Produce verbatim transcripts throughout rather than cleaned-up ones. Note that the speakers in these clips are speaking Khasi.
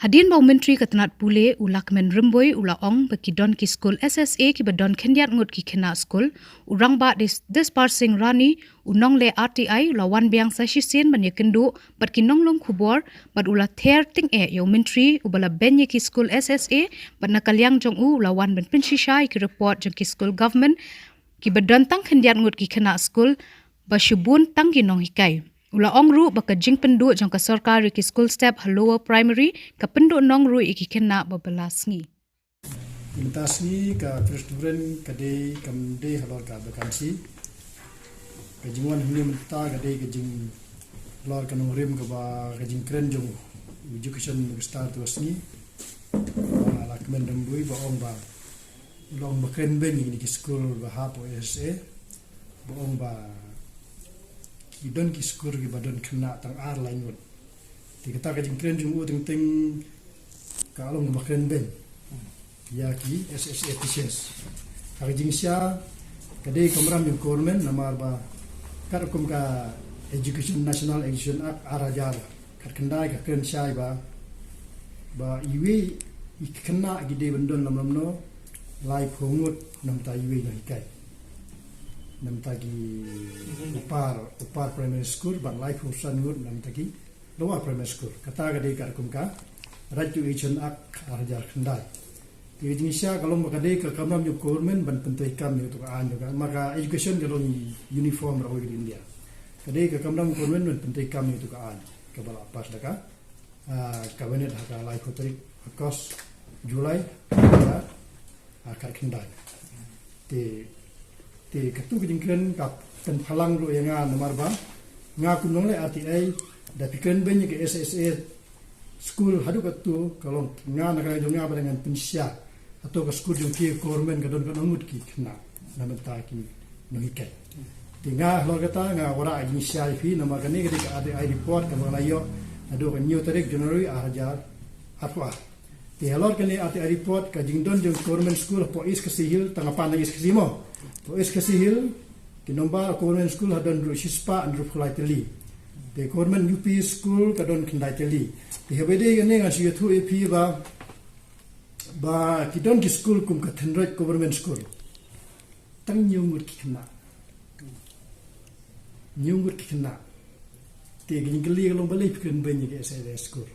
Hadien ba u Myntri ka tnat pule u Lahkmen Rymbui u la ong ba ki don ki skul S S A kiba don khyndiat ngut ki khynnah skul, u Rangbah Des- Despard Singh Rani, u nongleh R T I u la wan biang sa shisien ban ïakynduh bad ki nonglum khubor, bad u la ther tyngeh ïa u Myntri uba la beiñ ïa ki skul S S A, bad na ka liang jong u u la wan ban pynshisha ïa ki report jong ki skul government kiba don tang khyndiat ngut ki khynnah skul, ba shibun tang ki nonghikai. U la ong ruh ba ka jingpynduh jong ka sorkar ïa ki skul step ha lower primary ka pynduh nong ruh ïa ki khynnah ba bylla sngi. Mynta sngi ka First Student ka dei kam dei halor ka vacancy. Ka jingwan hangne mynta ka dei ka jing halor ka nongrim kaba ka jingkren jong u Education Minister tu sngi, u Lahkmen Rymbui, ba ong ba long ba kren beiñ ïa kine ki skul ba hap ha S S A, ba ong ba ki don ki skul kiba don khynnah tang ar lai ngut. Te kata ka jingkren jong u teng teng ka long ba kren beiñ ïa ki S S A teachers. Ka jingshisha ka dei kamram jong government namar ba katkum ka Education, National Education Act ar hajar khatkhyndai ka kren shai ba, ba iwei i khynnah ki dei ban don lamlam no laiphew ngut namta iwei nonghikai namta ki upper, upper primary school, bad laiphew san ngut namta ki lower primary school. Kata ka dei katkum ka Right to Education Act ar hajar khyndai. Te ka jingshisha ka long ba ka dei ka kamram jong government ban pyntreikam ïa kato ka aiñ, ka ma ka education ka long uniform ha kawei ka India. Ka dei ka kamram government ban pyntreikam ïa kato ka aiñ kaba la pass da ka, ah, cabinet ha ka laiphew tarik August, July, ka, ah, khatkhyndai. Te, te kato ka jingkren ka pynphalang ruh ïa nga namar ba nga kum nongleh R T I da phi kren beiñ ïa ka S S A school haduh kato ka long nga na ka jong nga ba ngan pynshisha. Hato ka skul jong ki government ka don katno ngut ki khynnah na bynta ki nonghikai. Te nga halor kata nga wanrah jingshisha ïa phi namar kane ka dei ka R T I report kaba nga la ïoh naduh ka hynñiew tarik January ar hajar arphew ar. Te halor kane R T I report ka jingdon jong government school hapoh East Khasi Hills, tang ha pan East Khasi mo. Hapoh East Khasi Hills ki nombar government school ha don ruh shispah hynriewphew lai tylli. Te government U P school ka don khyndai tylli. Te haba dei kane nga shu ïathuh ïa phi ba ba ki don ki skul kum ka Thynroit Government School. Tang hynñiew ngut ki khynnah. Hynñiew ngut ki khynnah. Te ka jingkylli ka long balei phi kren beiñ ïa ka S S A school.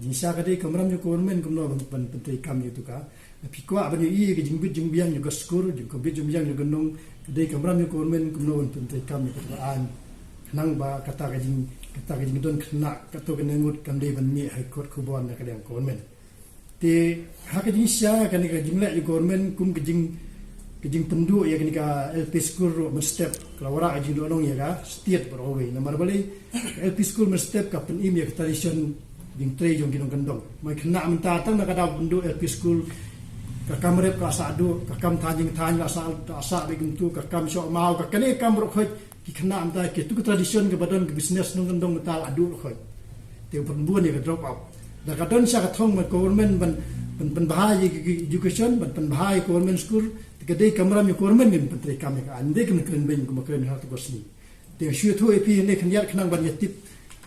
Jingshisha ka dei kamram jong government kumno ban, ban pyntreikam ïa kato ka. Phi kwah ban ïohi ïa ka jingbit jingbiang jong ka skul, jong ka bit jingbiang jong ka nong, ka dei kamram jong government kumno ban pyntreikam ïa kato ka aiñ. Khnang ba kata ka jing, kata ka jingdon khynnah katto katne ngut kam dei ban mih ha ki kot khubor na ka liang government. Te ha ka jingshisha kane ka jingleh jong government kum ka jing, ka jingpynduh ïa kane ka L P school ruh mynstep ka la wanrah ka jingduhnong ïa ka state baroh kawei. Namar balei ka L P school mynstep ka pynim ïa ka tradition jingtrei jong ki nongkyndong. Mo khynnah mynta tang na ka daw pynduh L P school ka kam rep ka la sah duh, ka kam thaiñ jingthaiñ la sah, la sah beit kumtu, ka kam shoh maw, ka kane ka kam baroh khoit ki khynnah mynta kito ki tradition kaba don ki business nongkyndong mynta la duh khoit. Te pynbun ïa ka drop out. Da ka don sha ka thong ban government ban, ban pynbha ïa ki, ki education, ban pynbha ïa government school, te ka dei kamram ïa government ban pyntreikam ïa ka aiñ, ym dei ban kren beiñ kumba kren ha kato ka sngi. Te shu ïathuh ïa phi ne khyndiat khnang ban ïatip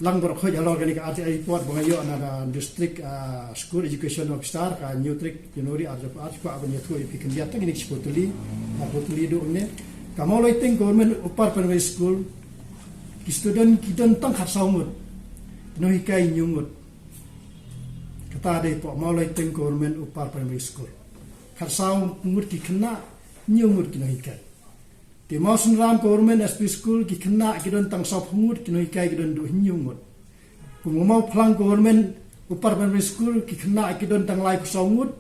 lang baroh khoit halor kane ka R T I report ba nga ïoh na ka district, ah, school education officer ka hynñiew tarik January ar hajar arphew ar, kwah ban ïathuh ïa phi khyndiat tang kine ki shiphew tylli, arphew tylli duh ne. Ka Mawlai Teng Government Upper Primary School, ki student ki don tang khatsaw ngut, ki nonghikai hynñiew ngut. Kata dei hapoh Mawlai Teng Government Upper Primary School. Khatsaw ngut ki khynnah, hynñiew ngut ki nonghikai. Te Mawsynram Government S P School ki khynnah ki don tang sawphew ngut, ki nonghikai ki don haduh hynñiew ngut. Kum ka Mawphlang Government Upper Primary School ki khynnah ki don tang laiphew saw ngut,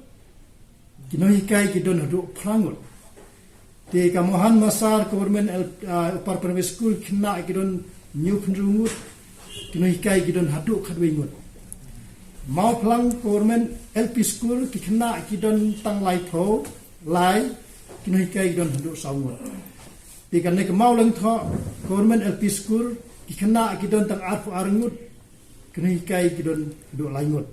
ki nonghikai ki don haduh phra ngut. Te ka Mohan Masar Government L-, ah, Upper Primary School ki khynnah ki don hynñiewphew hynriew ngut, ki nonghikai ki don haduh khatwei ngut. Mawphlang Government L P School ki khynnah ki don tang laiphew lai, ki nonghikai ki don haduh saw ngut. Te kane ka Mawlyngthoh Government L P School ki khynnah ki don tang arphew ar ngut, ki nonghikai ki don haduh lai ngut.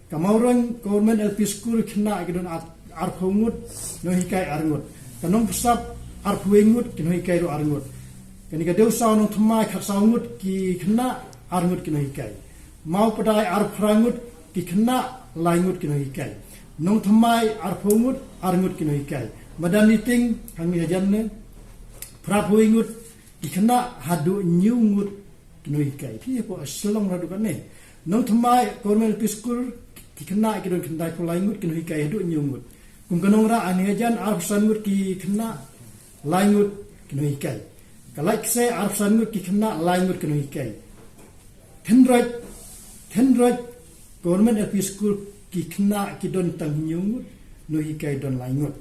Ka Mawreng Government L P School ki khynnah ki don ar-, arphew ngut, ki nonghikai ar ngut. Ka Nongpyrsap arphew wei ngut, ki nonghikai ruh ar ngut. Kane ka Dewsaw Nongthymmai khatsaw ngut ki khynnah, ar ngut ki nonghikai. Mawpadai arphew phra ngut, ki khynnah lai ngut ki nonghikai. Nongthymmai arphew ngut, ar ngut ki nonghikai. Madan Iting hangne hajan ne, phraphew ngut ki khynnah haduh hynñiew ngut ki nonghikai. Phi hapoh Shillong haduh kane. Nongthymmai Government L P School, ki khynnah ki don khyndaiphew lai ngut ki nonghikai haduh hynñiew ngut. Kum ka Nongrah hangne hajan arphew san ngut ki khynnah, lai ngut ki nonghikai. Ka Laitkeseh arphew san ngut ki khynnah, lai ngut ki nonghikai. Thynroit, Thynroit Government L P School ki khynnah ki don tang hynñiew ngut, nonghikai don lai ngut.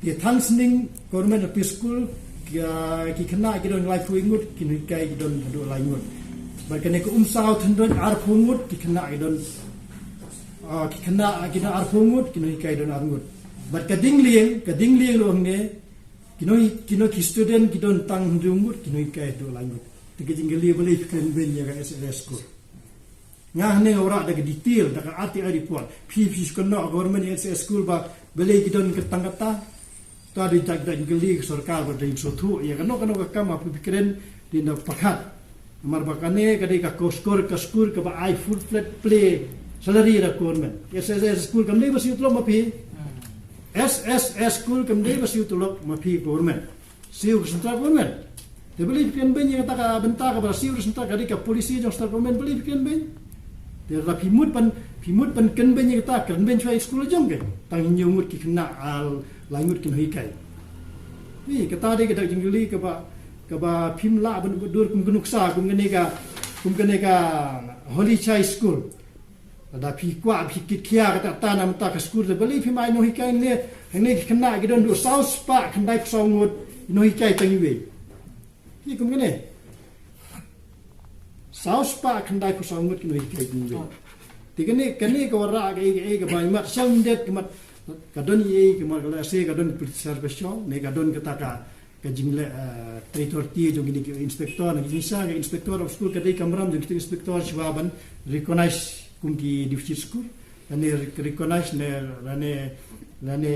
Te Thangsning Government L P School ki, ah, ki khynnah ki don laiphew ngut, ki nonghikai ki don haduh lai ngut. Bad kane ka Umsaw Thynroit arphew ngut ki khynnah ki don, ah, ki khynnah ki don arphew ngut, ki nonghikai don ar ngut. Bad ka Dingliang, ka Dingliang ruh hangne, ki nong, ki nong ki student ki don tang hynriew ngut, ki nonghikai haduh lai ngut. Te ka jingkylli, balei phi kren beiñ ïa ka S S A school? Nga hangne nga wanrah da ka detail, da ka R T I report. Phi, phi shu kynnoh government ïa S S school ba balei ki don tang kata. Ta dei jait, jait jingkylli ka sorkar ba dei sngewthuh ïa kano kano ka kam ba phi kren, dei na pyrkhat. Namar ba kane ka dei ka ko-, school, ka school kaba ai full fledged pay salary da government. S S A school kam dei ba siew tylok ma phi. S S A school kam dei ba siew tylok ma phi government. Siew ka central government. Te balei phi kren beiñ ïa kata ka bynta kaba siew ka central, ka dei ka policy jong central government, balei phi kren beiñ? Te lada phi mut ban, phi mut ban kren beiñ ïa kata, kren beiñ shuwa ïa skul jong phi. Tang hynñiew ngut ki khynnah, ar lai ngut ki nonghikai. Ïa kata dei ka dak jingkylli kaba, kaba phim lah ban dur kum ka nuksa, kum kane ka, kum kane ka Holy Child School. Lada phi kwah phi kit khia kata, ta na mynta ka skul, te balei phim ai nonghikai ne, hangne ki khynnah ki don haduh saw spah khyndaiphew saw ngut, nonghikai tang iwei. Hi kum kane. Saw spah khyndaiphew saw ngut ki nonghikai tang iwei. Te kane, kane ka wanrah kaei kaei kaba imat shang det, ka mat ka don ei, ka mat ka lehse ka don police service ne ka don kata ka ka jingleh, eh, authority jong kine ki inspector, na ki jingshisha ka inspector of school ka dei kamram jong ki inspector shuwa ban recognize kum ki deficit school. Lane rec-, recognize ne, lane, lane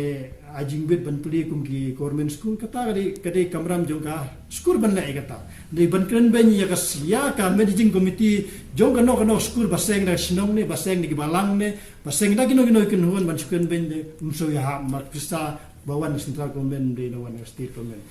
ai jingbit ban plie kum ki government school, kata ka dei, ka dei kamram jong ka school ban leh ïa kata. Dei ban kren beiñ ïa ka sia ka managing committee jong kano kano school ba seng da shnong ne, ba seng da ki balang ne, ba seng da kino kino ki kynhun ban shu kren beiñ de, ym shu ïahap mar pisa ba wan central government de, na wan state government.